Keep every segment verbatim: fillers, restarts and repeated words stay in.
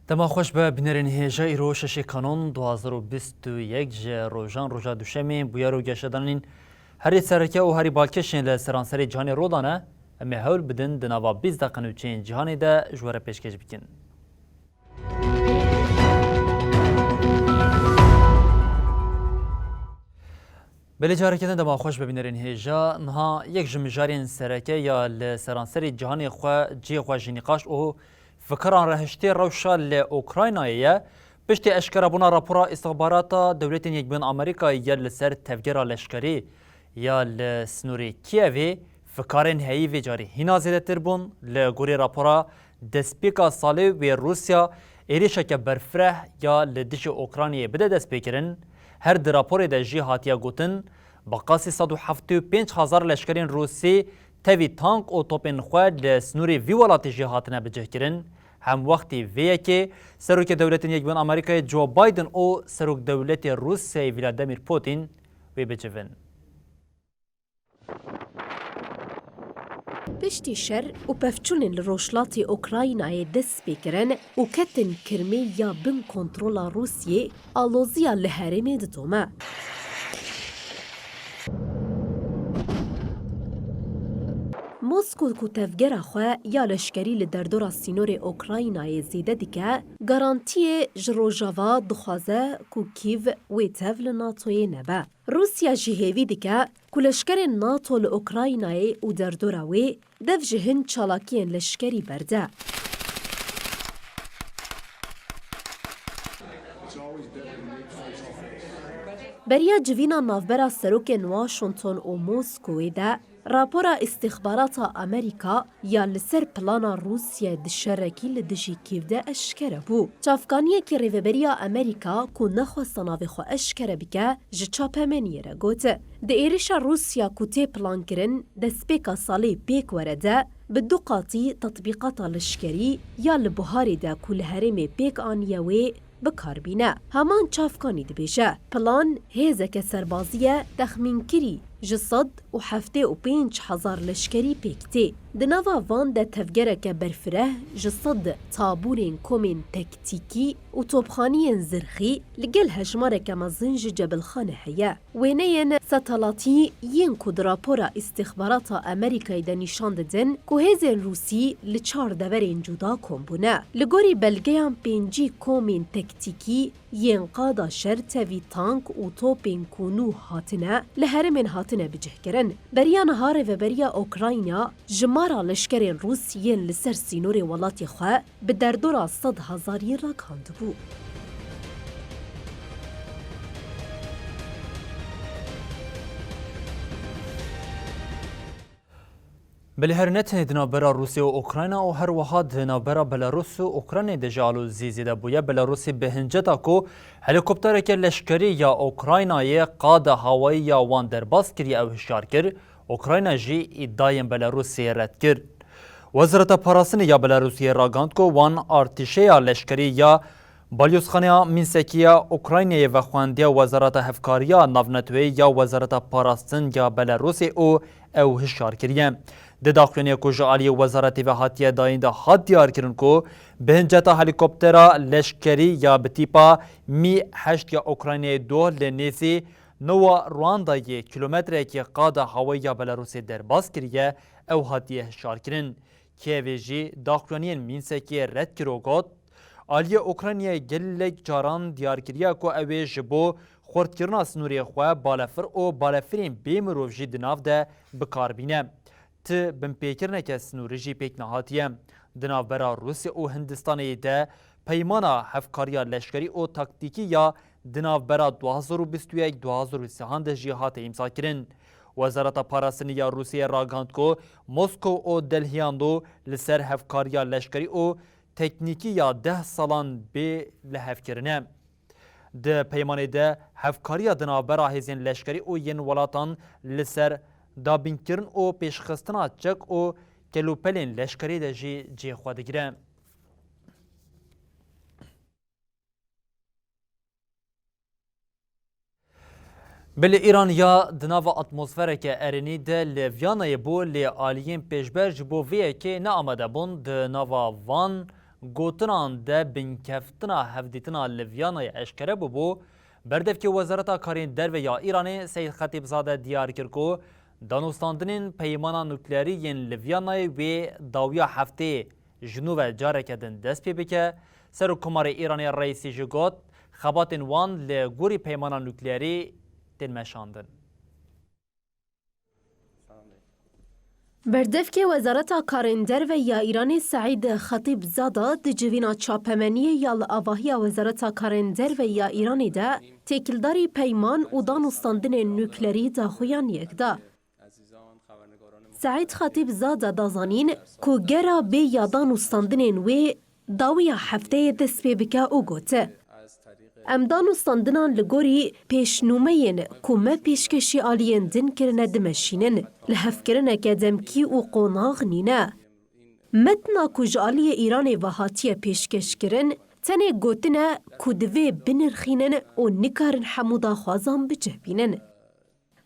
Dema xweş be bînerên hêja, îro şeşê Kanon du hazar û bîst û yek ji rojan roja Duşemê bûyer û geşedanên herî sereke û herî balkêş ên li seranserê cîhanê rû dane. Em ê hewl bidin di nava bîst deqe nûçeyên cîhanê de ji we re pêşkêş bikin. Belê, careke din dema xweş be bînerên hêja. Niha yek ji mijarên sereke ya li seranserê cîhanê xwe cihê xwe jî nîqaş û fikiran re hiştê rewşa li Ukraynayê ye. Piştî eşkerebûna rapora îstixbarata Dewletên Yekbûyên Amerîkayê ya li ser tevgera leşkerî ya li sînorê Kîevê, fikarên heyî vê carî hîna zêdetir bûn. Li gorî rapora destpêka salê wê Rûsya êrîşeke berfireh ya li dijî Ukraynayê bide destpêkirin. Her di raporê de jî hatiye gotin, bi qasî sed û heftê û pênc hezar leşkerên Rûsî tevî tank û topên xwe li sînorê vî welatê jî hatine bicihkirin. Hemwextî vê yekê Serokê Dewletên Yekbûyên Amerîkayê Joe Biden û Serokdewletê Rûsyayê Vladimir Putin wê bicivin. Piştî şer û pevçûnên li rojhilatê Ukraynayê dest pê kirin û ketin Kirmê ya bin kontrola Rûsiyê, aloziya li herêmê didome. Moskow ku tevgera xwe ya leşkerî li derdora sînorê Ukraynayê zêde dike, garantiyê ji Rojava dixwaze ku Kîv wê tev li NATOyê nebe. Rûsya jî hêvî dike ku leşkerên NATO li Ukraynayê û derdora wê dev ji hin çalakiyên leşkerî berde. Beriya civîna navbera serokên Washington û Moskowê de rapora îstîxbarata Amerîka ya li ser plana Rûsye di şerekî li dijî Kîv de eşkere bû. Çavkaniyekî Rêveberiya Amerîka ku nexwesta navê xwe eşkere bike, ji çapemeniyê re got, di êrişa Rûsya ku tê plankirin destpêka salê pêk were de, bi du qatî tetbîqata leşkerî ya li buharê de ku li herêmê pêk aniye wê, bi kar bîne. Heman çavkanî dibêje, plan hêzeke serbazî ye texmînkirî ji sed û heftê û pênc hezar leşkerî pêk tê. Di nava van de tevgereke berfireh ji sed tabûrên komên tektîkî û topxaniyên zirxî li gel hejmareke mezin ji cebilxane heye. Wêneyên satelatî yên ku di rapora îstîxbarata Amerîkayê de nîşan didin ku hêzên Rûsî li çar deverên cuda kom bûne. Li gorî belgeyan pêncî komên tektîkî yên qada şer tevî tank û topên ku nû hatine, li herêmên hatine bicihkirin. Beriya niha Rêveberiya Ukrayna jimara leşkerên Rûs yên li ser sînorê welatê xwe bi derdora sed hezarî ragihandibû. Belê her ne tenê di navbera Rûsya û Ukrayna û her wiha di navbera Belarûs û Ukraynayê de jî alozî zêde bûye. Belarûsê bi hinceta ku helîkoptereke leşkerî ya Ukraynayê qada hawayî ya wan derbas kiriye ew hişyar kir. Ukrayna jî îdiayên Belarûsê red kir. Wezareta Parastinê ya Belarûsiyê ragihand ku wan artîşeya leşkerî ya Balyozxaneya Mînsekî ya Ukraynayê vexwendiye Wezareta Hevkariya Navneteweyî ya Wezareta Parastin ya Belarûsê û ew hişyar kiriye. Di daxuyaniyê ku ji aliyê wezaretê ve hatiye dayîn de hat diyarkirin ku bi hinceta helîkoptera leşkerî ya bi tîpa Mî heşt ya Ukraynayê doh li nêzî Nova Rwandayê kilometrekê qada hawayî ya Belarûsê derbas kiriye, ew hatiye hişyarkirin. Kîevê jî daxuyaniyên Mînsekê red kir û got, aliyê Ukraynayê gelek caran diyar kiriye ku ew ê ji bo xurtkirina sînorê xwe balefir û balefirên bê mirov jî di nav de bi kar bîne. Ti binpêkirineke sînorî jî pêk nehatiye. Di navbera Rûsya û Hindistanê de peymana hevkariya leşkerî û taktîkî ya di navbera du hazar û bîst û yek du hazar û sî de jî hate îmzakirin. Wezareta Parastinê ya Rûsiyê ragihand ku Moskow û Delhiyan do li ser hevkariya leşkerî û teknîkî ya deh salan bê lihevkirine. Di peymanê de hevkariya di navbera hêzên leşkerî û yên welatan li ser dabînkirin û pêşxistina çek û kelûpelên leşkerî de jî cihê xwe digire. Bi li Îran ya di nava atmosfereke erênî de li Vyanayê bû, lê aliyên pêşber ji bo vê yekê ne amade bûn. Di nava van gotinan de binkeftina hevdîtina li Vyanayê eşkere bûbû. Berdevkê Wezareta Karên Derve ya Îranê Seyîd Xetîbzade diyar kir ku danûstandinên peymana nukleerî yên li Vyanayê wê dawiya hefteyê ji nû ve careke din dest pê bike. Serokkomarê Îranê Reîsî jî got, xebatên wan li gorî peymana nukleerî tên meşandin. Berdevkê Wezareta Karên Derve ya Îranê Seîd Xetîbzada di civîna çapemeniyê ya li avahiya Wezareta Karên Derve ya Îranê de têkildarî peyman û danûstandinên nukleerî daxuyan yek da. Seîd Xetîbzada da zanîn ku gera bê ya danûstandinên wê dawiya hefteyê dest pê bike û got, em danûstandinan li gorî pêşnûmeyên ku me pêşkêşî aliyên din kirine dimeşînin. Lihevkirineke demkî û qonax nîne. Metna ku ji aliyê Îranê ve hatiye pêşkêşkirin, tenê gotin e ku divê binirxînin û nikarin hemû daxwazan bicebînin.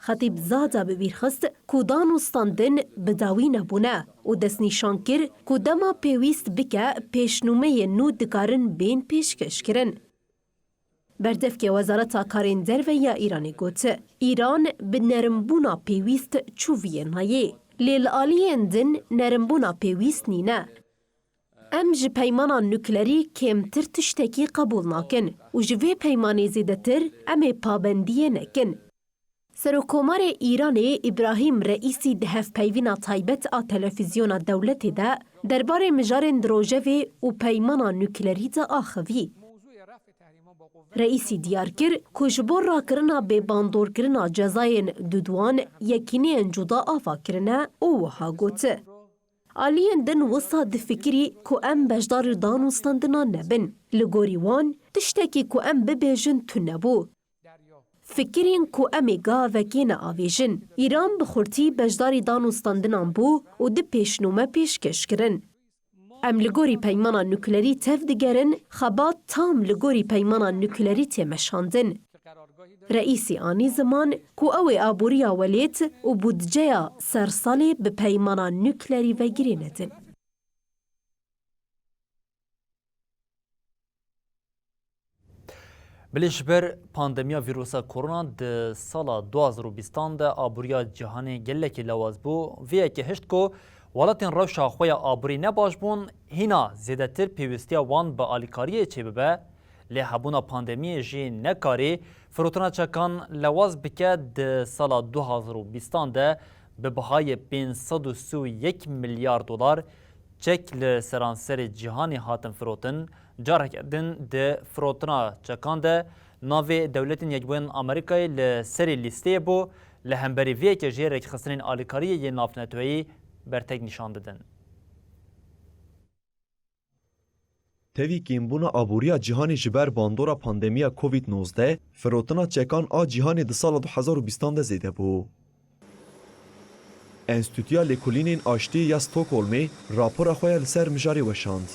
Xetîbzada bi bîr xist ku danûstandin bi dawî nebûne û destnîşan kir ku dema pêwîst bike pêşnûmeyên nû dikarin bên pêşkêşkirin. Berdevkê Wezareta Karên Derve ya Îranê got, Îran bi nerimbûna pêwîst çû viyê nayê. Lê li aliyên din nerimbûna pêwîst nîne. Em ji peymana nukleerî kêmtir tiştekî qebûl nakin û ji vê peymanê zêdetir em ê pabendiyê nekin. Serokkomarê Îranê Îbrahîm Reîsî di hevpeyvîna taybet a televîzyona dewletê de derbarê mijarên di rojevê û peymana nukleerî de axivî. Reîsî diyar kir ku ji bo rakirina bêbandorkirina cezayên duduwan yekîneyên cuda ava kirine û wiha got, aliyên din wisa difikirî ku em beşdarî danûstandinan nebin. Li gorî wan, tiştekî ku em bibêjin tune bû. Fikirên ku em ê gavekê neavêjin. Îran bi xurtî beşdarî danûstandinan bû û di pêşnûme pêşkêş kirin. Em li gorî peymana nukleerî tev digerin, xebat tam li gorî peymana nukleerî tê meşandin. Reîsî anî ziman ku ew ê aboriya welêt û budceya sersalê bi peymana nukleerî ve girê nedin. Bilî ji ber pandemiya vîrusa korona di sala du hazar û bîstan de aboriya cîhanê gelekî lewaz bû. Vê yekê hişt ku welatên rewşa xwe ya aborî ne baş bûn, hîna zêdetir pêwîstiya wan bi alîkariyê çêbibe. Lê hebûna pandemiyê jî nekarî firotina çekan lewaz bike. Di sala du hazar û bîstan de bi bihayê pênc sed û sî û yek milyar dolar çek li seranserê cîhanê hatin firotin. Careke din di firotina çekan de navê Dewletên Yekbûyên Amerîkayê li serê lîsteyê bû. Li hemberî vê yekê jî rêkxistinên alîkariyê yên navneteweyî bertek nîşan didin. Tevî kêmbûna aboriya cîhanê ji ber bandora pandemiya Covid nozdeh, firotina çekan a cîhanê di sala du hezar û bîstan de zêde bû. Enstîtuya Lêkolînên Aştiyê ya Stockholmê rapora xwe ya li ser mijarê weşand.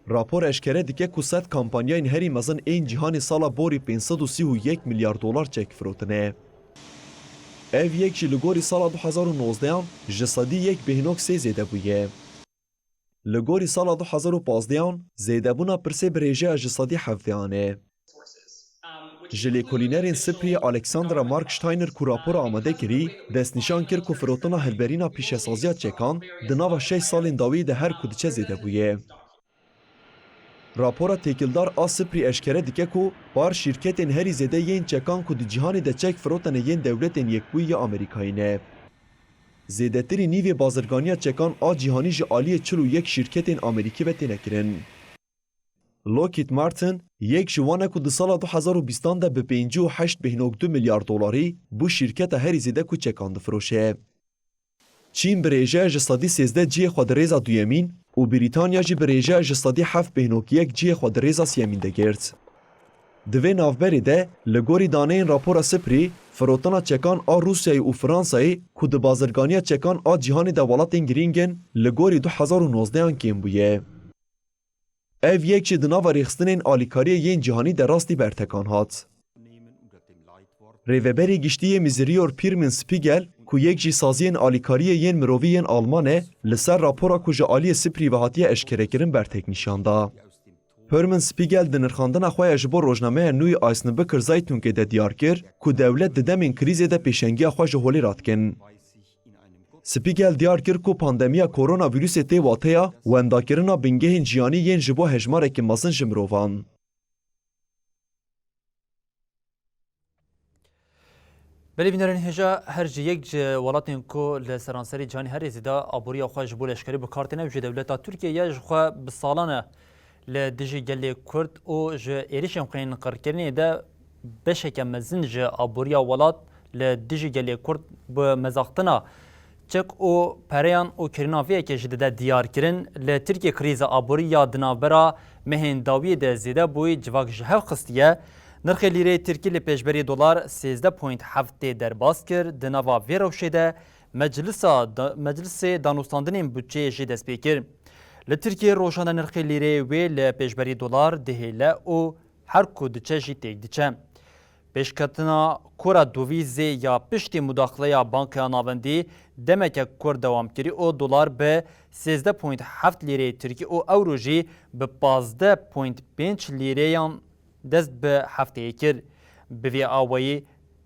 Rapor eşkere dike ku sed kampanyayên herî mezin ên cîhanê sala borî pênc sed û sî û yek milyar dolar çek firotine. Ev yek jî li gorî sala du hezar û nozdeh an ji sedî yek bêhnok sê zêde bûye. Li gorî sala du hezar û pazdeh an, zêdebûna pirsê bi rêjeya ji sedî hevdeh an e. Ji lêkolînerên Sipriyê Alexandra Mark Steiner ku rapora amade kirî, destnîşan kir ku firotina hilberîna pîşesaziya çekan di nava şeş salên dawî de her ku diçe zêde bûye. Rapora têkildar a Siprî eşkere dike ku par şîrketên herî zêde yên çekan ku di cîhanê de çek firotene yên Dewletên Yekbûyî ya Amerîkayê ne. Zêdetirî nîvê bazirganiya çekan a cîhanî ji aliyê çil û yek şîrketên Amerîkî ve têne kirin. Lockheed Martin, Yek ji wan e ku di sala du hezar û bîstan de bi pêncî û heşt bêhnok du milyar dolarî bû şîrketa herî zêde ku çekan difiroşe. Çîn bi rêje ji sedî sêzdeh cihê xwe di rêza duyemîn û Brîtanya jî bi rêje ji sedî heft bêhnok yek cihê xwe di rêza siyemîn de girt. Di vê navberê de, li gorî daneyên rapora SIPRI, firotina çekan a Rûsyayê û Fransayê ku di bazirganiya çekan a cîhanê de welatên girîng in, li gorî du hezar û nozdeh an kêm bûye. Ev yek jî di nava rêxistinên alîkariyê yên cîhanî de rastî bertekan hat. Rêveberê Giştî yê Miziriyor Pirmin Spiegel, ku yek jî saziyên alîkariyê yên mirovî yên Alman e, li ser rapora ku ji aliyê SIPRI ve hatiye eşkerekirin bertek nîşan da. Pirmin Spiegel di nirxandina xwe ya ji bo rojnameya Neue Osnabrücker Zeitungê de diyar kir ku dewlet di demên krîzê de pêşengiya xwe ji holê radikin. Spiegel diyar kir ku pandemiya koronavîrusê tê wateya wendakirina bingehên jiyanî yên ji bo hejmarekî mezin ji mirovan. Belê bînerên hêja, her ji yek ji welatên ku li seranserî cîhanê herî zêde aboriya xwe ji bo leşkerî bi kar tîne, ew jî dewleta Tirkiyê ye, ji xwe bi salan e li dijî gelê Kurd û ji êrişên xwe yên qirkirinê de beşeke mezin ji aboriya welat li dijî gelê Kurd bi mezaxtina çek û pereyan û kirina vê yekê jî dide diyar kirin. Li Tirkiyê krîza aborî ya di navbera mehên dawiyê de zêde bûyî, civak ji hev xistiye. Nirxê lîreyê Tirkî li pêşberî dolar sêzdeh point heft tê derbas kir. Di nava vê rewşê de Meclisa da-, Meclisê Danûstandinên Budçeyê jî dest pê kir. Li Tirkiyê rojan de nirxê lîreyê wê li pêşberî dolar dihêle û her ku diçe jî têk diçe. Pêşketina kura dovîzê ya piştî mudaxileya Bankeya Navendî demeke kurt dewam kirî û dolar bi sêzdeh point heft lîreyê Tirkî û ewro jî bi pazdeh point pênc lîreyan dest bi hefteyê kir. Bi vî awayî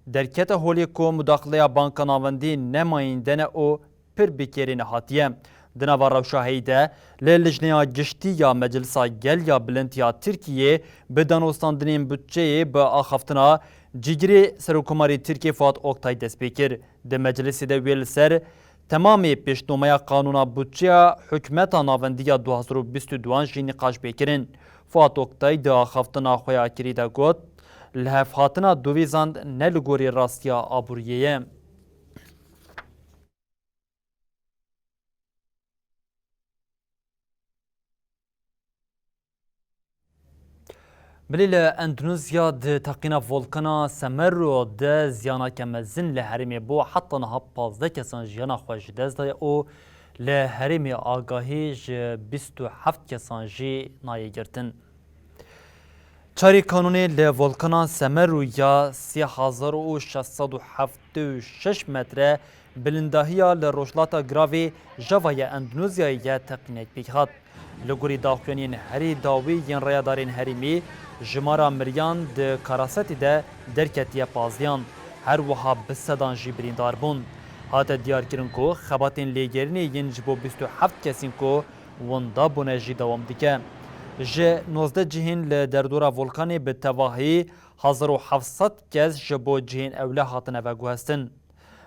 derkete holê ku mudaxileya Banka Navendî nemayîndene û pir bi kêrê nehatiye. Di nava rewşa heyî de li Lijneya Giştî ya Meclisa Gel ya Bilind ya Tirkiyê bi danûstandinên budçeyê bi axaftina cîgirê Serokkomarê Tirkiyê Fuat Oktay dest pê kir. Di meclisê de wê li ser temamê pêşnomeya qanûna budçeya hikûmeta navendî ya du hezar û bîst û duan jî nîqaş bê kirin. Fuat Oktay di axaftina xwe ya kirî de got, lihevhatina dovîzan ne li gorî rastiya aboriyê ye. Bilî li Endonezya di teqîna volkana Semeru de ziyaneke mezin li herêmê bû. Heta niha pazdeh kesan jiyana xwe ji dest daye û li herêmê agahî ji bîst û heft kesan jî nayê girtin. Çarê kanûnê li volkana Semeru ya sê hezar û şeş sed û heft û şeş metre bilindahiya li rojhilata giravê Java ya Endonezyayê ye teqînek pêk hat. Li gorî daxuyaniyên herî dawî yên rêyadarên herêmî, jimara miriyan di Karasetî de derketiye pazdiyan. Her wiha bi sedan jî birîndar bûn. Hate diyarkirin ku xebatên lêgerînê yên ji bo bîst û heft kesên ku winda bûne jî dewam dike. Ji nozdeh cihên li derdora volkanê bi tevahî hezar û heft sed kes ji bo cihên ewle hatine veguhestin.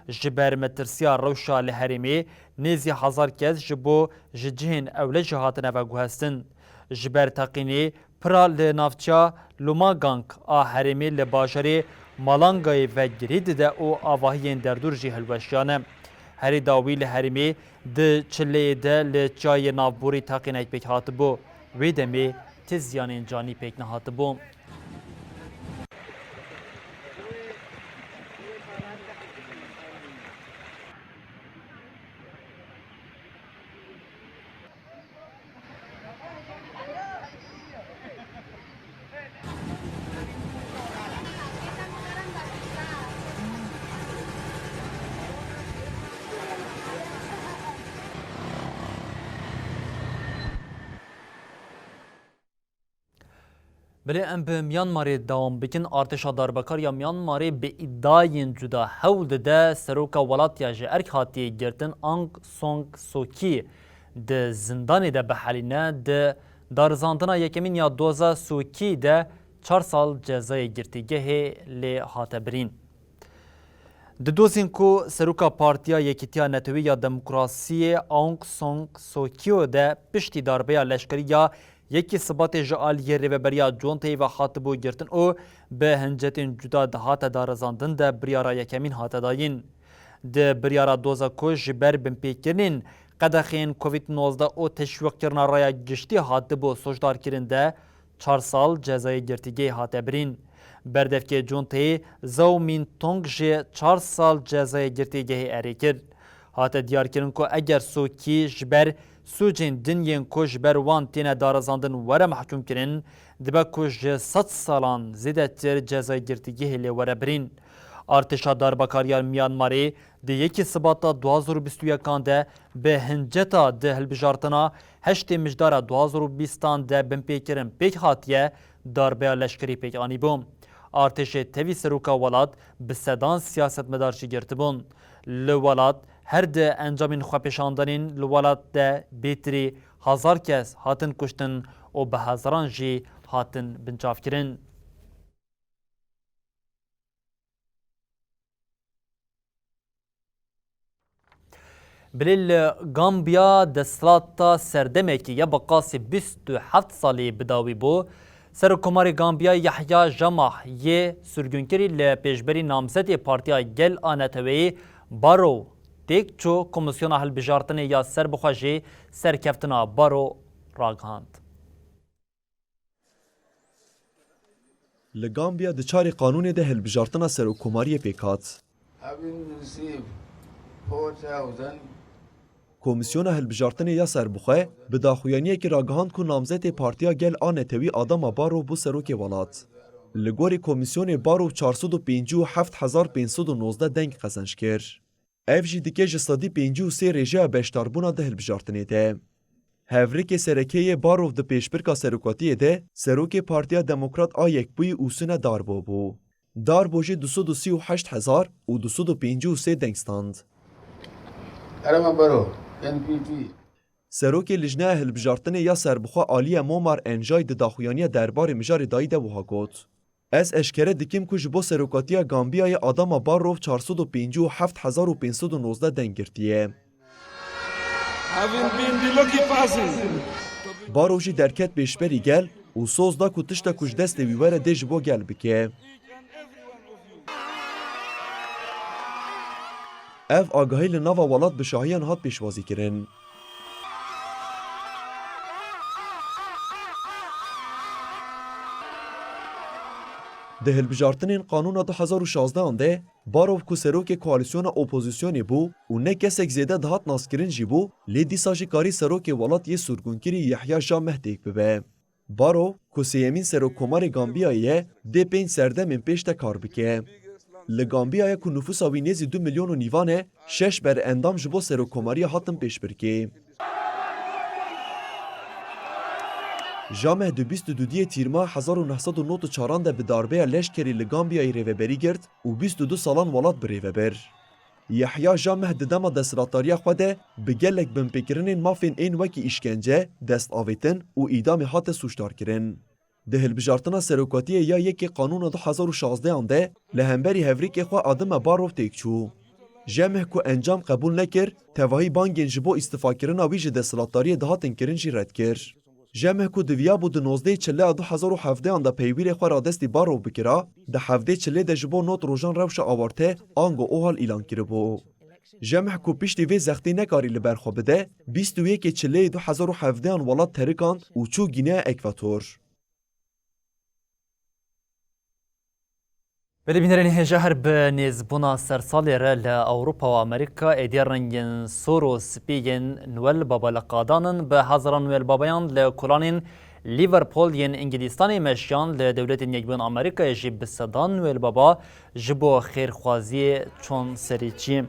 Ji ber metirsiya rewşa li herêmê nêzî hezar kes ji bo ji cihên ewle jî hatine veguhestin. Ji ber teqînê pira li navçeya Lumagang a herêmê li bajarê Malangayê ve girê dide û avahiyên derdor jî hilweşiyane. Herî dawî li herêmê di çileyê de li çiyayê navborî teqînek pêk hatibû. Wê demê ti ziyanên canî pêk nehatibû. Belê em bi Myanmarê dewam bikin. Artêşa darbekar ya Myanmarê bi îdayên cuda hewl dide seroka welat ya ji erk hatiye girtin Aung San Suu Kyi di zindanê de bihelîne. Di darizandina yekemîn ya doza Suu Kyi de çar sal cezayê girtîgehê lê hate birîn. Di dozên ku seroka Partiya Yekîtiya Netewî ya Demokrasiyê Aung San Suu Kyi de piştî darbeya leşkerî ya Yekê Sibatê ji aliyê Rêveberiya Conteyê ve hatibû girtin û bi hincetên cuda dihate darizandin de biryara yekemîn hate dayîn. Di biryara doza ku ji ber binpêkirinên qedexeyên Covid nozdeh û teşwîqkirina raya giştî hatibû soşdarkirin de çar sal cezayê girtîgehê hate birîn. Berdevkê Conteyê Zhao Mintong jî çar sal cezayê girtîgehê erê kir. Hate diyarkirin ku eger Suu Kyi ji ber sûcên din yên ku ji ber wan têne darizandin were mehkûmkirin, dibe ku ji sed salan zêdetir cezayê girtîgehê lê were birîn. Artêşa Darbakariya Myanmarê di yekê Sibata du hazar û bîst û yekan de bi hinceta di hilbijartina heştê Mijdara du hazar û bîstan de binpêkirin pêk hatiye, darbeya leşkerî pêk anîbû. Artêşê tevî seroka welat bi sedan siyasetmedar jî girtibûn. Li welat her di encamên xwepêşandanên li welat de bêtirî hezar kes hatin kuştin û bi hezaran jî hatin binçavkirin. Bilê li Gambiya desthilata serdemekî ya bi qasî bîst û heft salî bi dawî bû. Serokkomarê Gambiya Yahya Jammeh yê sirgunkirî li pêşberî namzetê Partiya Gel a Neteweyî Barrow têk çû, Komîsyona Hilbijartinê ya Serbixwe jî serkeftina Barrow ragihand. Li Gambiya di çarê qanûnê de hilbijartina serokkomariyê pêk hat. Having received four thousand Komîsyona Hilbijartinê ya Serbixwe bi daxuyaniyekî ragihand ku namzetê Partiya Gel a Netewî Adama Barrow bû serokê welat. Li gorî komîsyonê Barrow çar sed û pêncî û heft hezar pênc sed û nozdeh deng qezenc kir. Ev jî dike ji sedî pêncî û sê rêjeya beşdarbûna di hilbijartinê de. Hevrikê sereke yê Barrow di pêşbirka serokatiyê de serokê Partiya Demokrat a Yekbûyî Ûsune Darbo bû. Darbo jî du sed û sî û heşt hezar û du sed û pêncî û sê deng stand. Erema Barrow, N P P. Serokê Lijneya Hilbijartinê ya Serbixwe Aliye Momar Enjay di daxuyaniya derbarê mijarê dayî de wiha got. Ez eşkere dikim ku ji bo serokatiya Gambiyayê Adama Barrow çar sed û pêncî û heft hezar û pênc sed û nozdeh deng girtiye. Having been the lucky person. Barrow jî derket pêşberî gel û soz da ku tişta ku ji destê wî were dê ji bo gel bike. Ev agahî li nava welat bi şahiyan hat pêşwazîkirin. Di hilbijartinên qanûna du hezar û şazdehan de Barov ku serokê koalîsyona opozîsyonê bû û ne kesek zêde dihat naskirin jî bû, lê dîsa jî karî serokê welat yê sirgunkirî Yehya Jameh têk bibe. Barov, ku sêyemîn serokkomarê Gambiyayê ye, dê pênc serdemên pêş de kar bike. Li Gambiyayê ku nifûsa wî nêzî du milyon û nîvan e, şeş berendam ji bo serokkomariya hatin pêşbirkê. Jameh di bîst û dudiyê Tîrma hezar û neh sed û nod û çaran de bi darbeya leşkerî li Gambiyayê rêveberî girt û bîst û du salan welat bi rê ve bir. Yehya Jameh di dema desthilatdariya xwe de bi gelek binpêkirinên mafên ên wekî îşkence, destavêtin û îdamê hate sûcdarkirin. Di hilbijartina serokatiyê ya yekê Qanûna du hezar û şazdehan de li hemberî hevrêkê xwe Adime Barov têk çû. Jameh ku encam qebûl nekir, tevahî bangên ji bo îstifakirina wî ji desthilatdariyê dihatin kirin jî red kir. Jameh ku diviyabû di nozdehê Çileya du hezar û hevdehan de peywîrê xwe radestî Barov bikira, di hevdê Çilê de ji bo nod rojan rewşa awarte ango OHAL îlan kiribû. Jameh ku piştî vê zextê nekarî li ber xwe bide, bîst û yekê Çileyê du hezar û hevdehan welat terikand û çû Gîneya Ekvator. Belê bînerên hêja, her bi nêzbûna sersalê re li Ewropa û Amerîka êdî rengên sor û spî yên Noel Baba li qadan in. Bi hezaran Noel Babayan li kolanên Liverpool yên Îngilîstanê meşiyan, li Dewletên Yekbûn Amerîkayê jî bi sedan Noel Baba ji bo xêrxwaziyê çûn serî çî.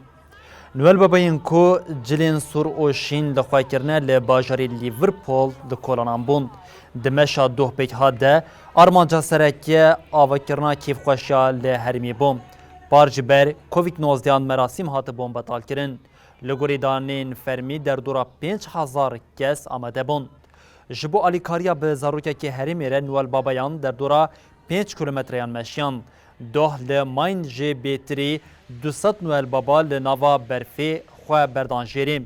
Noel Babayên ku cilên sor û şîn li xwe kirine li bajarê Liverpool di kolanan bûn. Di meşa doh pêkhat de armanca sereke avakirina kêfxweşiya li herêmê bû. Par ji ber Covid nozdehan merasîm hatibûn betalkirin. Li gorî danên fermî derdora pênc hezar kes amade bûn. Ji bo alîkariya bi zarokekê herêmê re Noel Babayan derdora pênc kilometreyan meşiyan. Doh li Main jî bêtirî du sed Noel Baba li nava berfê xwe berdan jêrê.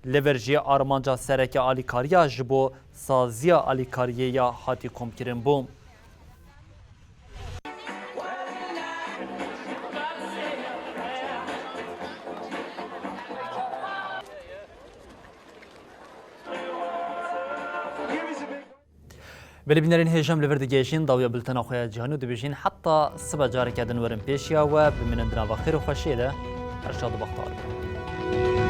Li vir jî armanca sereke alîkariya ji bo saziya alîkariyê ya hatî komkirin bû. Belê bînerên hêja, em li vir digihîjin dawiya bultena xwe ya cîhanî û dibêjin heta sibe careke din werin pêşiya we, bimînin di nava xêr û xweşiyê de. Her şad û bextewar bin.